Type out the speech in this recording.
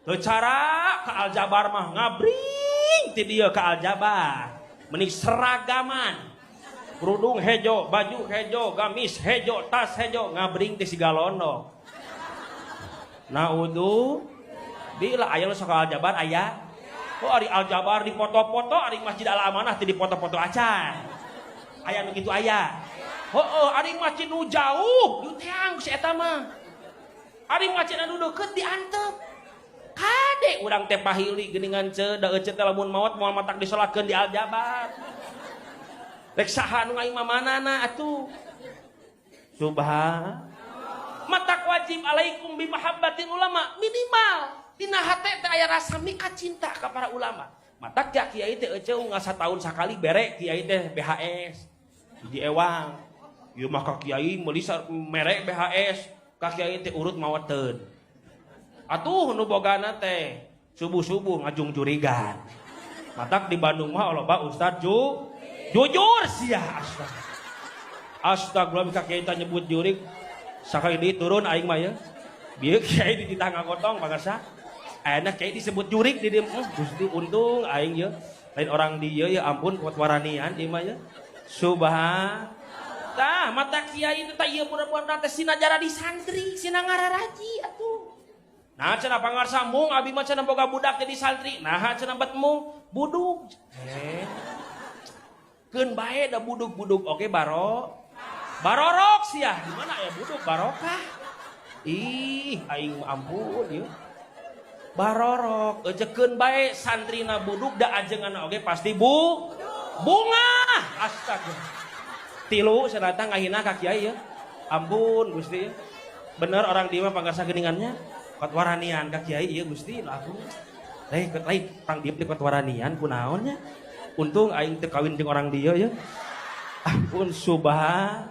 Teu cara ka Aljabar mah ngabring ti dieu ka Aljabar. Meni seragaman. Kerudung hejo, baju hejo, gamis hejo, tas hejo, ngabring teh siga londo. Naudzu bila aya nu sok Aljabar aya. Oh ari Aljabar dipoto-foto, ari Masjid Al Amanah teu dipoto-foto acan. Aya nu kitu aya. Heueuh, ari masjid nu jauh diuteang si eta mah. Ari masjid anu deukeut diantep. Kade urang teh pahili geuningan ceu da ece teh lamun maot moal matak disolatkeun di Aljabar. Rek saha nu ngaimamanana atuh. Subhan. Matak wajib alaikum bi mahabbatil ulama minimal dina hate teh aya rasa mika cinta ka para ulama. Matak ya kiai teh ece unggal sataun sakali bere kiai teh BHS. Hiji ewang. Ieu mah ka kiai meuli mere BHS, ka kiai teh urut mawateun. Atuh nu bogana teh subuh-subuh ngajung jurigan. Matak di Bandung mah loba ustad jujur sia astagfirullah. Astagfirullah ka kiai teh nyebut jurig sakali deui turun aing mah ya. Bieu kiai di titah ngagotong pangarsa. Ayeuna kiai disebut jurig di dieu. Gusti untung aing ye. Lain orang dieu ya ampun kuat waranian ieu mah ya. Subhan. Tah mata kiai teh ieu budak-budak teh sina jaradi santri, sina ngararaji atuh. Nah cenah pangarsa mung abi mah cenah boga budak jadi santri. Nah cenah bet mung budug. Keun bae da budug-budug oge baro. Barorok sia, di mana aya budug barokah. Ih, aing ampun ieu. Barorok, eucekeun bae santrina budug da ajenganna oge pasti bu bunga. Astaga. Tilu cenah tah ngahina ka kiai ya. Ampun Gusti. Bener orang dieu mah pangarsa geuningannya. Kot waranian ka kiai ieu Gusti lagu. Lain lain orang dieu teh kot waranian kunaon nya. Untung aing teu kawin jeung orang dieu ya. Ampun subhan.